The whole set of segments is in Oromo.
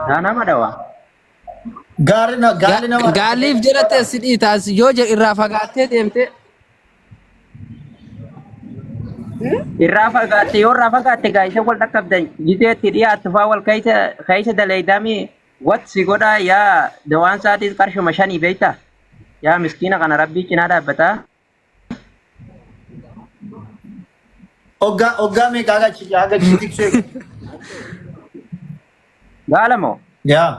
Naa nama dhawa. Gaarri na gaalli nama Gaalliif jedhatte si dhiitaas yoo irraa fagaattee deemte. Irraa fagaatte, yoo irraa fagaatte gaa isa wal dhaqqabdan gizeetti dhiyaattu faa wal keessa keessa daleeydaami wat si godhaa yaa dawaan isaatiis qarshuma shanii beekta. Yaa miskiina kana rabbii cinaa dhaabbataa. Hoggaa hoggaa meeqa haga achi haga achi tiksee. Gaala moo? Yaa.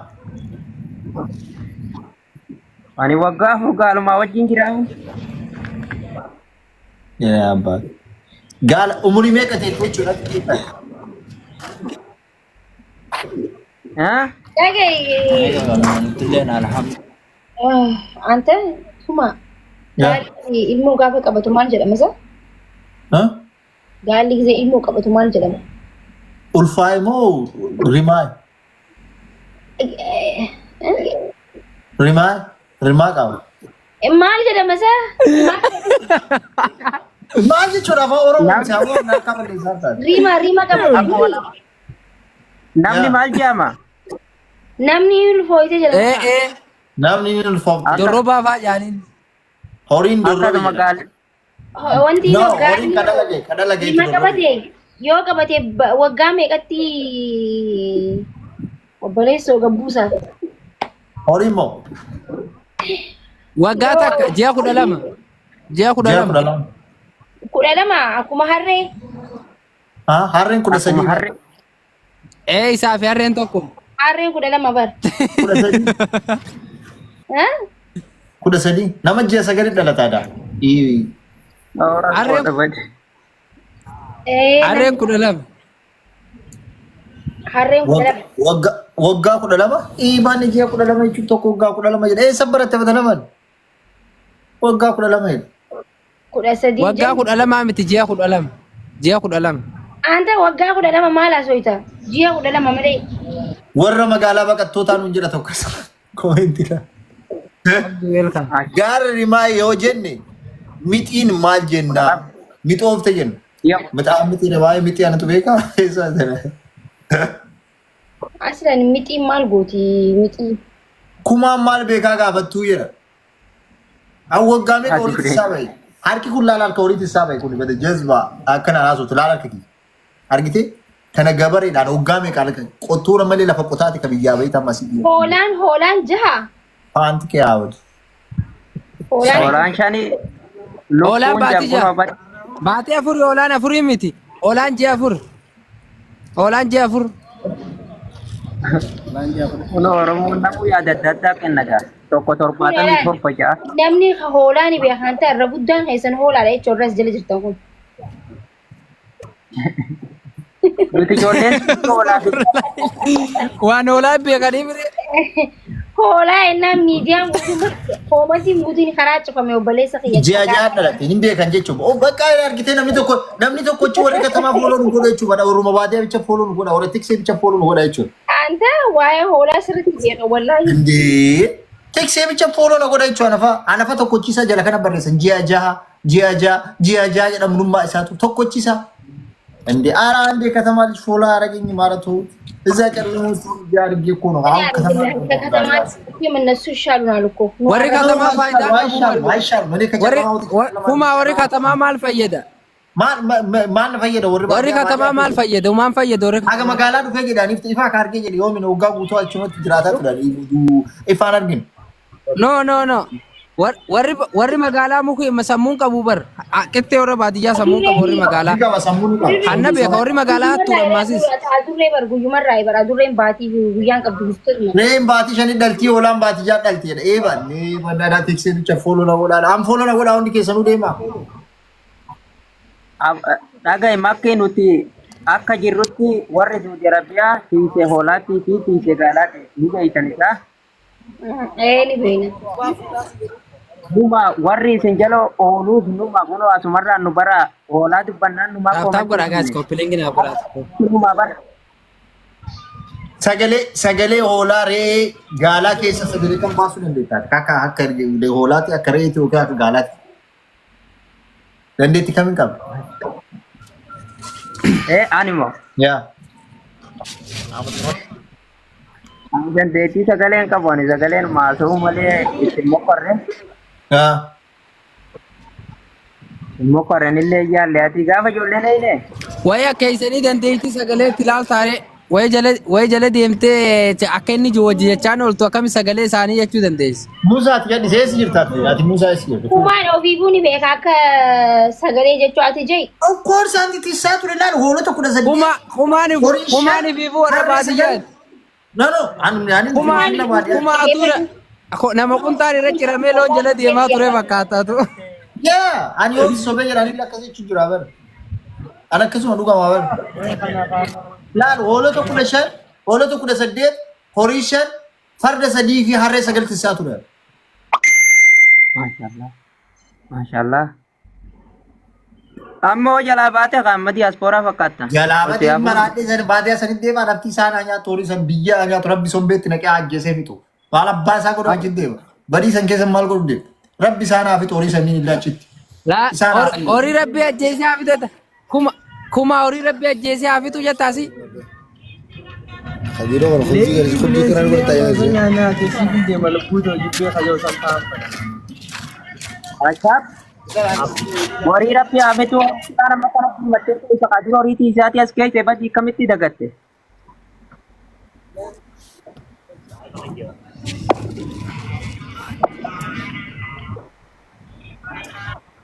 Ani waggaa 4 gaalumaa wajjin jiraa. Yaa abbaa. Gaala umurii meeqa ta'e jechuudha. Haa? Dhaga'i. Nuttilleen alhamdulillah. Ante suma Yaa. gaalli ilmoo gaafa qabatu maal jedhama isa? Ha? Gaalli gisee ilmoo qabatu maal jedhama? Ulfaa'e moo rimaa'e? Rimaa'e? Rimaa qaba. Maal jedhama isa? Maal jechuudha afaan Oromoo miti afaan akka balleessaa taate. Rima rima qabatu. Namni Yaa. maal jedhama? Namni ulfooyte jedhama. Ee ee Namni ni ulfoofte. Dorrobaa fa'aa jaaniin. Horiin dorrobe Akkasuma jedhama. gaali. Wanti No, yoo horiin gaalli ka dalage ka dalage rima jechuudha dorrobe. qabate yoo qabate waggaa meeqatti obboleessoo gabbuusa? Horiin moo? Waggaa takka ji'a 12. Ji'a kudha Ji'a lama. 12. 12 akkuma harree. Ah, harreen kudha Akkuma sadii. harree. Ee isaa fi harreen tokko. Harreen 12 bar. 13. Ha? 13. Nama ji'a sagali dhalataadha. Ii. Harreen Ee harreen 12. Harreen 12. Waggaa waggaa 12. Ii maanni ji'a 12 jechuun tokko waggaa 12 jedha. Eessa baratte mata lamaan? Waggaa 12 jedha. 13 Waggaa jennu. 12 miti, ji'a 12. Ji'a 12. Anta waggaa 12 maal haasofta? Ji'a 12 malee. Warra magaalaa baqattootaa nuun jedha tokko isa. Koomentiidha. Welcome. Gaara rimaa yoo jenne mixiin maal jennaa? Mixoofte jenna. Mixaan mixiidha waa'ee mixii anatu beekaa? Eessaa jira? Aslan mixiin maal gooti mixii? Kumaan maal beekaa gaafattuu jedha. An waggaa meeqa Ati horii fide. tissaa bahe? Harki kun laala harka horii tissaa bahe kun bada jazbaa akkana haasoftu laala harka kiyya. Argitee? Kana gabareedhaan waggaa meeqa harka qottoora malee lafa qotaati ka biyyaa bahee tamma asii dhiyeessu. Hoolaan hoolaan jaha. Paanti kee haawwatu. Hoolaan Hoolaan shani Hoolaan lukkuun baatii jabbuma ja'a. bad. Baatii afur hoolaan afurii miti. Hoolaan ji'a afur. Hoolaan ji'a afur. Kun Oromoon namuu yaada adda addaa kenna gaa. Tokko 77 ja'a. Namni hoolaa ni beeka kan ta'e irra guddaan keessan hoolaadha jechuun irras jala jirtan kun. Nuti ijoolleen hoolaa fi Waan hoolaa hin beekanii mire. Hoolaa ennaan miidiyaan guutuun koomantiin guutuun karaa cufame obboleessa kiyya. Ji'a ja'a dhalate hin beekan jechuudha. Oh, bakka argitee namni tokko achi warri katamaa fooloo nu godha jechuudha. Warruma baadiyyaa bicha fooloo nu godha. Warra tiksee bicha fooloo nu godha jechuudha. Anta waa'ee hoolaa sirriitti beeka wallaahi. Indee tiksee bicha fooloo na godha jechuudha. Anafa anafa tokkochiisaa jala kana barreessan ji'a jaha ji'a ja'a ji'a ja'a jedhamnummaa isaatu tokkochiisaa. እንዴ ኧረ አንዴ ከተማ ልጅ ፎሎ አረገኝ ማለቱ እዛ ጨለማ ውስጥ አድርጌ እኮ ነው። አሁን ከተማ ከከተማ እነሱ ይሻሉናል እኮ። Warri katamaa faayidaa qabu አይሻልም፣ አይሻልም። እኔ Warri ከጨለማ ወጥቼ ጨለማ kumaa warri katamaa maal fayyada? ማን ማን fayyada warri Warri baadiyyaa katamaa maal fayyada? Maal fayyada warri Haga magaalaa dhufee jedhaniif ifaa ka argee jedhe yoomin waggaa guutuu achumatti jiraataa turan ifaan arginu. No, no, no. Warri warri magaalaa muki sammuun qabu bar. Qixxee warra baadiyyaa sammuun qabu warri magaalaa. Ni qaba sammuu ni qaba. Hanna beeka warri magaalaa hattuudha ammasis. Adurree bar guyyumarraa bar adurreen baatii fi guyyaan qabdu guftotuma. Re'een baatii shanii dhaltii hoolaan baatii jaha dhalti jedha. Eeban eeban dhadhaa tiksee bicha fooloo na godhaa. An fooloo na godhaa hundi keessanuu deemaa. Dhaga'i makkee nuti akka jirrutti warri Saudi Arabiyaa tiisee hoolaatii fi tiisee gaalaati ni beeytan isaa. Ee ni beekna. Numa warri isin jala ooluus numa kunoo asumarraan nu bara hoolaa dubbannaan numaa Taap taap godhaa guys, koppiliingi naa godhaa. Numa bara. Sagalee sagalee hoolaa re'ee gaalaa keessa sagalee kan baasuu dandeetta. Akka akka hoolaatti akka re'eetti yookiin akka gaalaatti. Dandeettii kamiin qabda? Ee animo. Yaa. Ani dandeettii sagaleen qabu ani sagaleen maasa'uu malee itti hin mokorre. Hin mokorren illee yaalle ati gaafa ijoolleen eeyne. Wayii akka isanii dandeettii sagalee itti ilaaltaare wayii jala deemtee akka inni wajji jechaan ooltu akkami sagalee isaanii jechuu dandeessi. Musa ati gadhise eessa jirta ati? Ati Musa eessa jirta? Kumaan ofiifuu ni beeka akka sagalee jechuu ati jee. Of course anti tissaa ture laal hoolota 18. Kuma kumaan Horii shan, kumaan fi warra harree sagal. baadiyyaati. No no ani ani Kuma nama baadiyyaa. kuma atuura nama quntaan irra ciramee loon jala deemaa ture fakkaataatu. Yeah, ani yoo sobee jedhanii akkas jechuun jira bara. Ani akkasuma dhugamaa bara. Laal hoolota 15, hoolota 18, horii shan, farda sadii fi harree sagal tissaa ture. Maashaallah. Maashaallah. Ammoo jalaa baate qaama diyaaspooraa fakkaatta. Jalaa Nuti baatee hafuun maraadhee san baadiyyaa sanitti deemaa nafti isaan haa nyaatu horii san biyya haa nyaatu rabbi sombeetti naqee haa ajjeesee fixu. Maal abbaa isaa godhu achitti deema. Badii san keessa maal godhu deema. Rabbi isaan haa fixu horii saniin illee achitti. Laa Isaan haa fixu. horii rabbi ajjeesee haa fixata. Kuma kuma horii rabbi ajjeesee haa fixu jettaasi. Kabiiroo kana hojii garsi hojii kana godhataa yaa Achaaf horii rabbi haa fixu nama kanatti himattee isa qadir horiitii isaatii as keessa badii kamitti dagatte.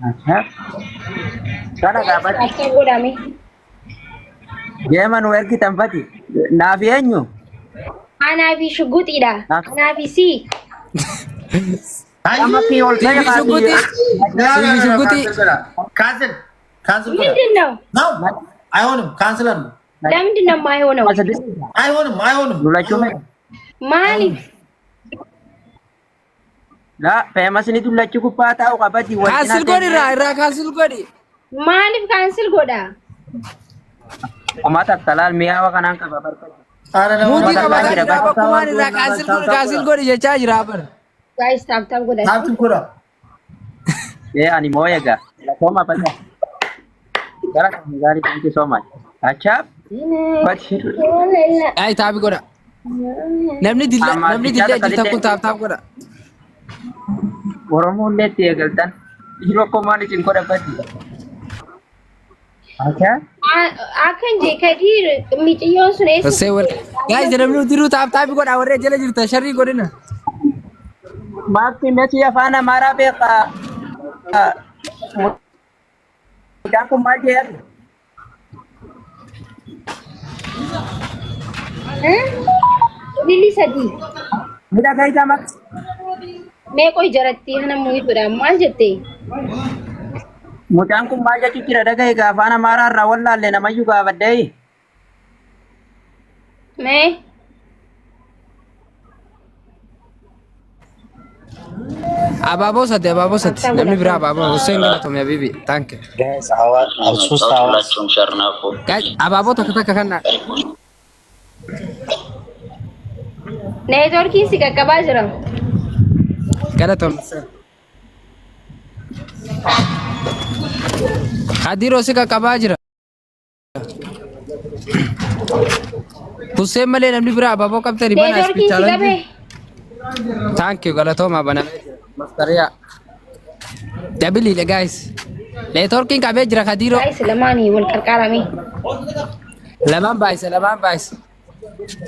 Achaaf kana gaafate Akka godhame. deema nu ergitan fati naaf eenyu Anaa fi shugguxiidha. Naaf Anaa fi sii. amma kii ol ta'e Siifi kaati shuguxii. Siifi shuguxii. Cancel cancel godha. ምንድን ነው? No አይሆንም። Cancel አድርጉ። ለምንድን ነው የማይሆነው? አይሆንም፣ አይሆንም። Lulachuu ማሊፍ la feemasni dullachuu gubbaa taa'u qabati wal cinaa Cancel godhi teessee irraa irraa cancel godhi. ማሊፍ cancel godha? Uummata takka laal mi'aawa kanaan qaba barbaadu. ኧረ nama Muutii Uummata qabataa takkaa jira jira bakka. bakkumaan irraa cancel godhi cancel godhi jechaa jira bara. Guys tap tap godha. Tap tap godha. Ee ani moo egaa. Galatooma bata. Gara kan gaarii thank you so much. Achaaf bati. Ay tap godha. Namni dilla Amma namni bichaa dillee takka jirtan kun illee tap tap godha. Oromoo illee itti eegaltan. Yeroo komaan isin godha bati. Achaaf. Akkan jee Kadiir miciyyoon sun eessa? Hosee wal. Guys namni hundinuu tap tap godha warri jala jirtan sharrii godhina. Maakti Messi afaan Amaaraa beekaa. Mucaan kun maal jedhama? Lilli sadii. Miidhagaa isaa maqaa. Meeqoo jaratti kana muuyituudha maal jette? Mucaan kun maal jechuun jira dhagaye egaa afaan Amaaraa irraa wallaalle namayyuu gaafadhee. Mee Abaaboo sadi abaaboo sadi tap tap namni godha. biraa abaaboo Hussein galatoomi habibi thank you. Guys, our ሶስት መጣሁት። hours ሁላችሁም ሸርናፉ Guys abaaboo takka takka kan Neetworkiin si qaqqabaa jira. galatoomi Hussein. Kadiroo si qaqqabaa jira. Hussein malee namni biraa abaaboo qabtani bana Neetworkiin si challenge. qabee. Thank you galatooma banamee jira. Mastariyaa. Dabiliidha guys. Neetworkiin qabee jira Kadiroo. Guys lamaanii wal qarqaarame. Lamaan baay'isa lamaan baay'isa.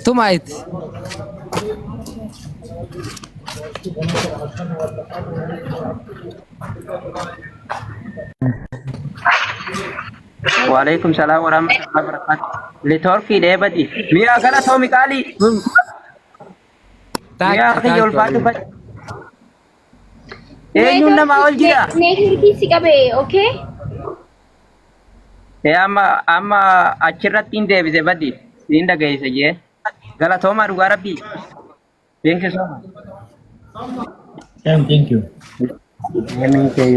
Tumaa itti. Waalaikum salaam warahmatullahi wabarakatuh. Neetworkii dheebati. Mi'a galatoomi qaalii. Thank Mi'a you kiyya thank you ulfaatu habibi. badi. Eenyuun nama ol jira? Neetworkiin si qabee okay? Ee amma amma achirratti hin deebise badi. Siin dhageesse jee. Galatoomaa dhugaa rabbii. Thank you so much. Thank you.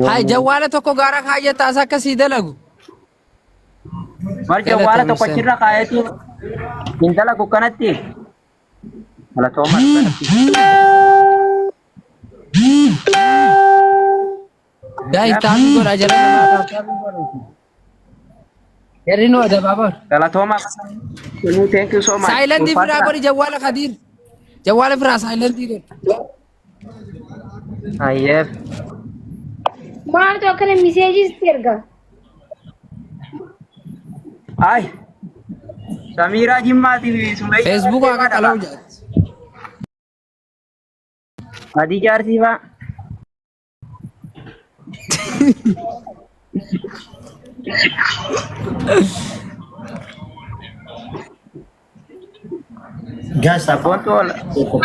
Hai jawwaala tokko gaara kaayyattaas akkasii dalagu. Mar jawwaala Galatoomi tokko Hussein. achirra kaayetiin hin dalagu kanatti. Galatoomaa dhugaa rabbii. Guys tap godha jala namaa tap tap godha. Jarri nu adabaa bar. Galatoomaa. Thank you so much. Saayilantii firaa Ulfaadhaa. godhi jawwaala Kadiir. Jawwaala firaa saayilantii godhi. Ayyeef. Maaltu akkana miseejii sitti erga? Ay. Samiiraa Jimmaatii fi Sumayyaa. Feesbuuka akka qala'u jaatti. Adii jaarsii faa. Guys, Sabboontu ol.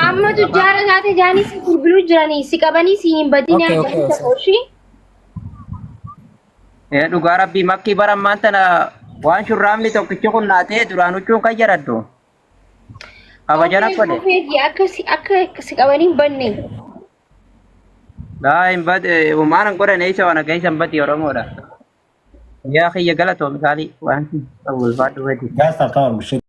Amma tujjaara taate jaanii si bilbiluu jiranii si qabanii si hin badin Okay, yaa okay, okay. ishii. Ee dhugaa rabbii makkii bara ammaan tana waan shurraabni tokkichi kun naa ta'e duraan huccuun kan jaraddu. Kabajana godhe. Akka si akka si qabanii hin banne. Laa hin bade uumaan hin godhan eessa waan akka isa hin badi Oromoodha. Yaa kiyya galatoomi kaalii waan qabu ulfaadhu badi. Guys, tap tap.